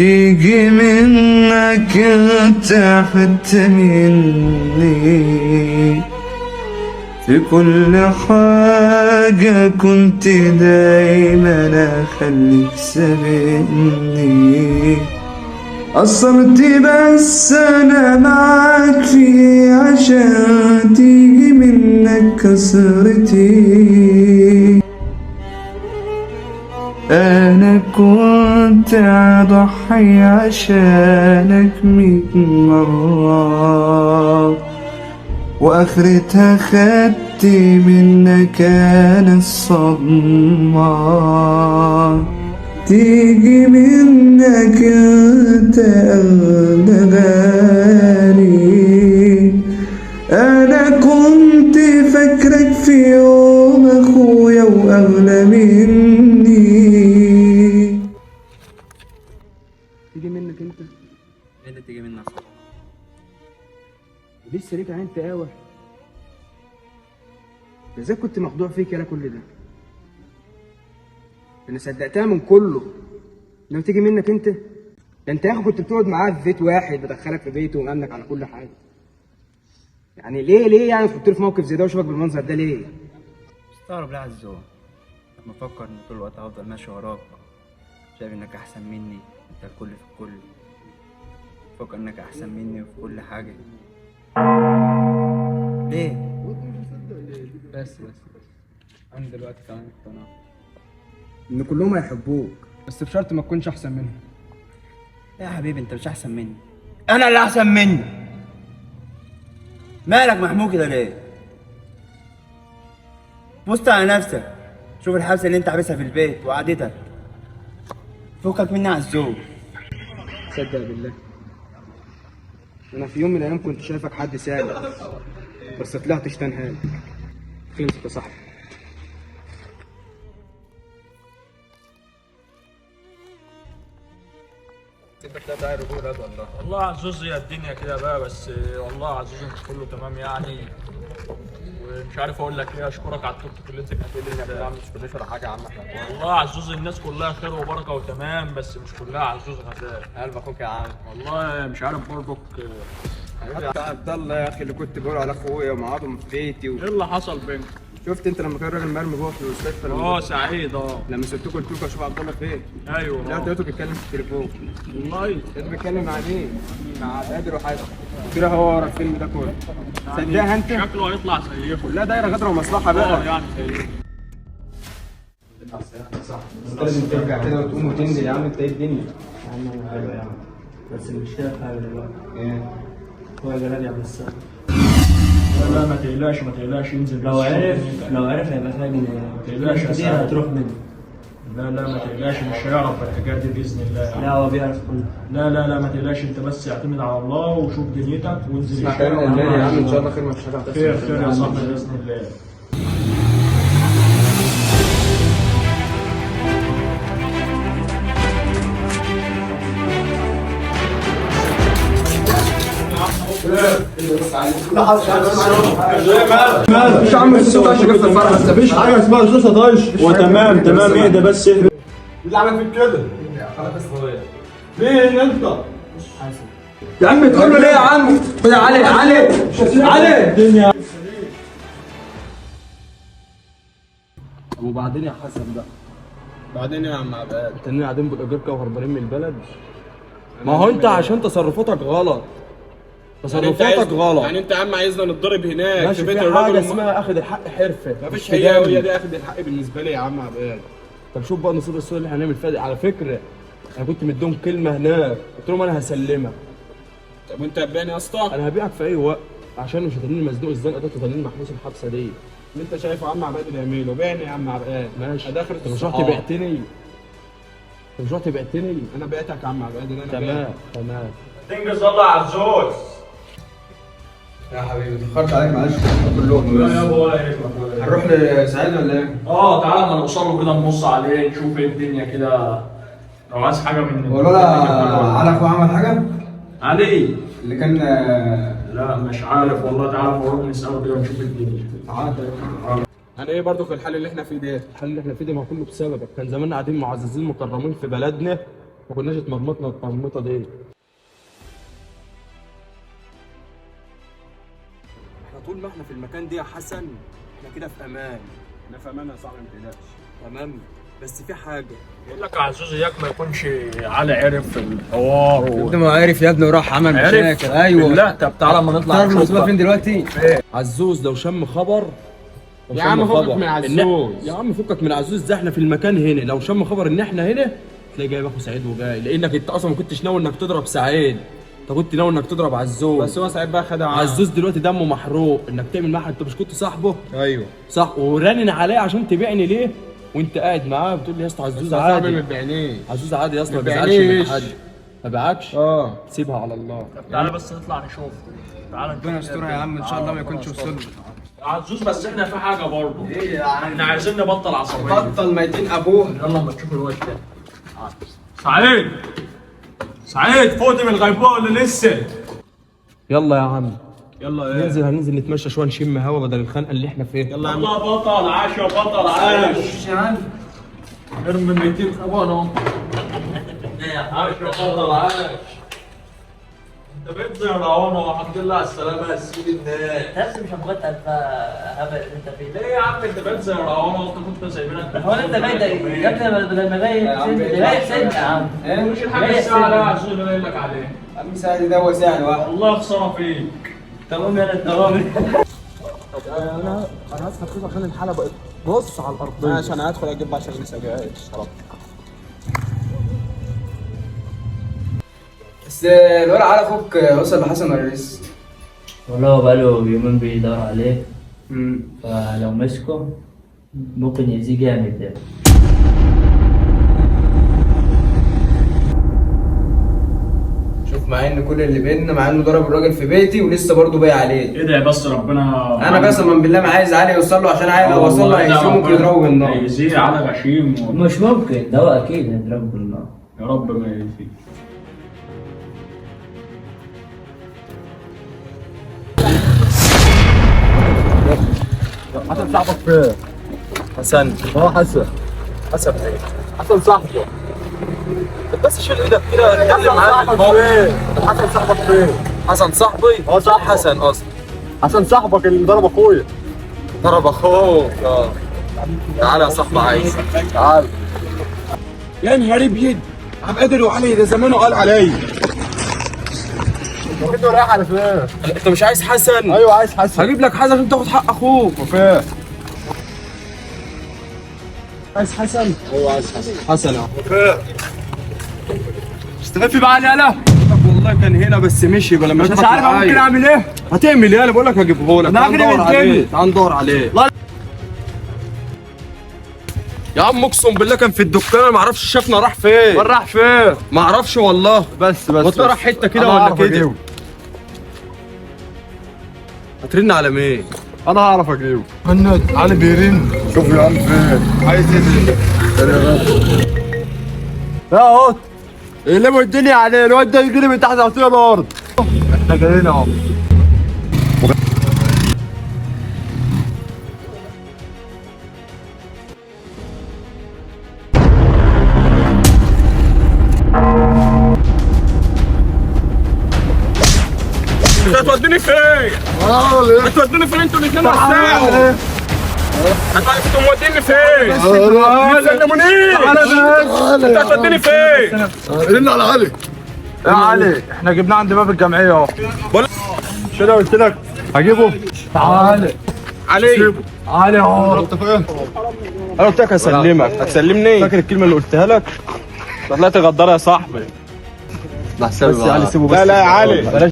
تيجي منك انت حتة مني، في كل حاجة كنت دايما أخليك سابقني. قصرت بس أنا معاك في عشان تيجي منك كسرتي. أنا كنت أضحي عشانك 100 مرة، وآخرتها خدت منك أنا الصدمة. تيجي منك انت أغلى غالي، أنا كنت فاكرك في يوم أخويا وأغلى مني. تيجي منك انت؟ ايه اللي تيجي منك صح؟ لسه ليك عين تقاوح؟ ازاي كنت مخدوع فيك يالا كل ده؟ انا صدقتها من كله. لو تيجي منك انت؟ ده انت يا اخي كنت بتقعد معاه في بيت واحد، بدخلك في بيته ومأمنك على كل حاجة. يعني ليه يعني تحطني في موقف زي ده واشوفك بالمنظر ده ليه؟ مستغرب ليه عزوز؟ لما افكر ان طول الوقت هفضل ماشي وراك، شايف انك احسن مني، انت الكل في الكل، فكر انك احسن مني في كل حاجة. ليه؟ بس بس بس انا دلوقتي كمان اقتنعت ان كلهم هيحبوك، بس بشرط ما تكونش احسن منهم. يا حبيبي انت مش احسن مني، انا اللي احسن مني. مالك محمود كده ليه؟ بص على نفسك، شوف الحبسة اللي انت حابسها في البيت وقعدتك. فكك مني على الزوج. تصدق بالله انا في يوم من الايام كنت شايفك حد سالك، بس طلعت شتنهان. خلصت يا صاحبي. والله يا عزوز هي الدنيا كده بقى، بس والله يا عزوز انت كله تمام يعني، ومش عارف اقول لك ايه. اشكرك على التوك توك اللي انت كاتب لنا. يا عم مش كلش ولا حاجة يا عم احنا. والله يا عزوز الناس كلها خير وبركة وتمام، بس مش كلها عزوز غزال. قلب اخوك يا عم. والله مش عارف برضك حتى عبد الله يا اخي اللي كنت بقول على اخويا ومعاهم في بيتي ايه اللي حصل بينكم؟ شفت انت لما كان الراجل مرمي جوه في المستشفى لما سعيد. لما سبتكم قلت لكم اشوف عبد الله فين؟ ايوه. لا لقيته بيتكلم في التليفون. والله لقيته بيتكلم مع مين؟ مع عبد القادر وحازم. قلت له هو ورا الفيلم ده كله. صدقها انت؟ شكله هيطلع زيكم. كلها دايرة غدره ومصلحه بقى. يعني زيكم. صح، انت لازم ترجع كده وتقوم وتنزل يا عم. انت ايه الدنيا؟ يا عم انا حلو يا عم، بس المشكلة في حاجة دلوقتي. ايه؟ هو جلال يا عم السقا. لا ما تقلقش ما تقلقش، انزل بس. لو عرف لو عرف هيبقى فاهم ان تقلقش يا كتير سعد. هتروح منه. لا لا ما تقلقش، مش هيعرف الحكاية دي باذن الله يعني. لا هو بيعرف كله. لا لا لا ما تقلقش، انت بس اعتمد على الله وشوف دنيتك وانزل. اسمع كلام الالماني يا عم، ان شاء الله خير، ما فيش حاجة هتحصل. خير خير يا صاحبي باذن الله. مش عم السوسه طايشه في الفرح، مفيش حاجة اسمها سوسة طايش. وتمام تمام، اهدى بس اهدى. اللي عمل فيك كده؟ مين انت؟ يا عم تقول له ليه يا عم؟ خد يا علي علي علي. الدنيا. وبعدين يا حسن بقى، بعدين يا عم عباد التانيين قاعدين بالايجار كده وهربانين من البلد. ما هو انت عشان تصرفاتك غلط، تصرفاتك غلط. يعني انت يا عم عايزنا نتضرب هناك ماشي، في بيت في الراجل حاجة اسمها اخد الحق حرفه. مفيش، مش في هي دم. هي دي اخد الحق بالنسبة لي يا عم عباد. طب شوف بقى نصيب السوق اللي احنا هنعمل فيها دي. على فكرة انا كنت مديهم كلمة هناك، قلت لهم انا هسلمك. طب وانت هتبيعني يا اسطى؟ انا هبيعك في اي وقت، عشان مش هتنين مزنوق الزنقة ده، تتنين محبوس الحبسة دي. اللي انت شايفه يا عم عباد اللي يعمله، بيعني يا عم عباد. ماشي. ادخلت انت مش رحت بعتني؟ انت مش رحت بعتني؟ انا بعتك يا عم عباد. انا تمام تمام. تنجز الله يا عزوز. يا حبيبي اتاخرت عليك معلش كلهم. لا يابا ولا يهمك. هنروح لسعيد ولا ايه؟ تعالى اما نوصل له كده، نبص عليه نشوف ايه الدنيا كده. لو عايز حاجة من هو الولا علي اخوه عمل حاجة؟ علي اللي كان لا مش عارف والله. تعالى نروح نساله كده ونشوف الدنيا. تعالى. انا ايه برضو في الحل اللي احنا فيه ده؟ الحل اللي احنا فيه ده ما هو كله بسببك. كان زماننا قاعدين معززين مكرمين في بلدنا، ما كناش اتمرمطنا التمرمطه دي. احنا طول ما احنا في المكان ده يا حسن احنا كده في امان. احنا في امان يا صاحبي ما تقلقش. تمام، بس في حاجة بقول لك يا عزوز، اياك ما يكونش علي عرف الحوار يا ابني ما عرف يا ابني وراح عمل مشاكل. ايوه لا طب تعالى اما نطلع تعرف المصيبة فين دلوقتي؟ عزوز لو شم خبر، يا عم فكك من عزوز. يا عم فكك من عزوز ده، احنا في المكان هنا لو شم خبر ان احنا هنا تلاقي جايب اخو سعيد وجاي، لانك انت اصلا ما كنتش ناوي انك تضرب سعيد، انت كنت ناوي انك تضرب عزوز. بس هو سعيد بقى خدع عزوز دلوقتي دمه محروق انك تعمل معاه، انت مش كنت صاحبه؟ ايوه صح، ورنن عليا عشان تبيعني ليه؟ وانت قاعد معاه بتقول لي يا اسطى عزوز عادي. ما تبيعنيش. عزوز عادي يا اسطى، ما بيزعلش من حد. ما بيعكش؟ اه سيبها على الله. طب تعالى بس نطلع نشوف. تعالى ربنا يسترها يا عم ان شاء الله ما يكونش وصل له. عزوز بس احنا في حاجة برضه. ايه يا عم؟ احنا عايزين نبطل عصبية. بطل ميتين ابوه. يلا اما تشوف الواد ده. سعيد سعيد فوت من الغيبوبه ولا لسه؟ يلا يا عم يلا ايه؟ ننزل، هننزل نتمشى شوية نشم هوا بدل الخنقه اللي احنا فيها. يلا يا عم. يلا بطل عاش يا بطل عاش. يا عم ارمي 200 ابونا اهو. عاش يا بطل عاش. انت بقيت زي رعونه، والحمد لله على السلامة يا سيد الناس. نفسي مش هبغتها الهبل اللي انت فيه. ليه يا عم انت بقيت زي رعونه وانت كنت سايبينك؟ هو انت باين يا ابني بدل ما باين سن باين سن يا عم. مش الحاجة الساعة ده يا عزوز اللي انا قايل لك عليه. عم سعد ده هو سعد واحد. والله خسارة فيك. تمام يا تمام. انا هسحب فلوس عشان الحالة بقت بص على الارضية. ماشي انا هدخل اجيب 10 جنيه سجاير. بس الولد على اخوك وصل لحسن ولا لسه؟ والله هو بقاله يومين بيدور عليه، فلو مسكه ممكن يأذيه جامد ده. شوف مع ان كل اللي بينا، مع انه ضرب الراجل في بيتي ولسه برضه باقي عليه. ادعي بس ربنا. انا قسما بالله ما عايز علي يوصل له، عشان علي لو وصل له هيأذيه، ممكن يضربه بالنار. هيأذيه على غشيم مش ممكن ده، هو اكيد هيضربه بالنار. يا رب ما يأذيه. حسن صاحبك فين؟ حسن هو حسن. حسن ايه؟ حسن صاحبه. بس شيل ايدك كده اتكلم معاه. حسن صاحبك فين؟ حسن صاحبي؟ هو صاحب حسن اصلا. حسن صاحبك اللي ضرب اخويا. ضرب اخوك. اه تعالى يا صاحبي، عايز تعالى. يا نهار ابيض، عم قادر وعلي ده زمانه قال عليا. انت رايح على فين؟ انت مش عايز حسن؟ ايوه عايز حسن. هجيب لك حسن عشان تاخد حق اخوك. وفاء. عايز حسن؟ ايوه عايز حسن. حسن اهو. وفاء. استخفي بقى علي يالا. والله كان هنا بس مشي بلا ما مش عارف ممكن اعمل ايه؟ هتعمل ايه؟ انا بقول لك هجيبه لك. انا هجري من الدنيا. تعال ندور عليه. لا. يا عم اقسم بالله كان في الدكان، انا ما اعرفش شافنا راح فين. راح فين؟ ما اعرفش والله. بس بس راح حتة كده ولا كده. هترن على مين؟ انا هعرف اجيبه. هند علي بيرن. شوف يا عم فين عايز ايه؟ يا قط اقلبوا الدنيا عليه، الواد ده يجري من تحت تحتيه الارض. احنا جايين اهو. انت هتوديني فين؟ هتوديني فين انتوا الاثنين والساعة؟ انتوا موديني فين؟ ما تسلمونيش. انت هتوديني فين؟ رن على علي. يا علي احنا جبناه عند باب الجمعية اهو. مش انا قلت لك هجيبه؟ تعالى علي علي اهو. انا قلت لك هسلمك، هتسلمني؟ فاكر الكلمة اللي قلتها لك؟ طلعت غدار يا صاحبي. بس يا علي سيبه بس. لا لا يا علي.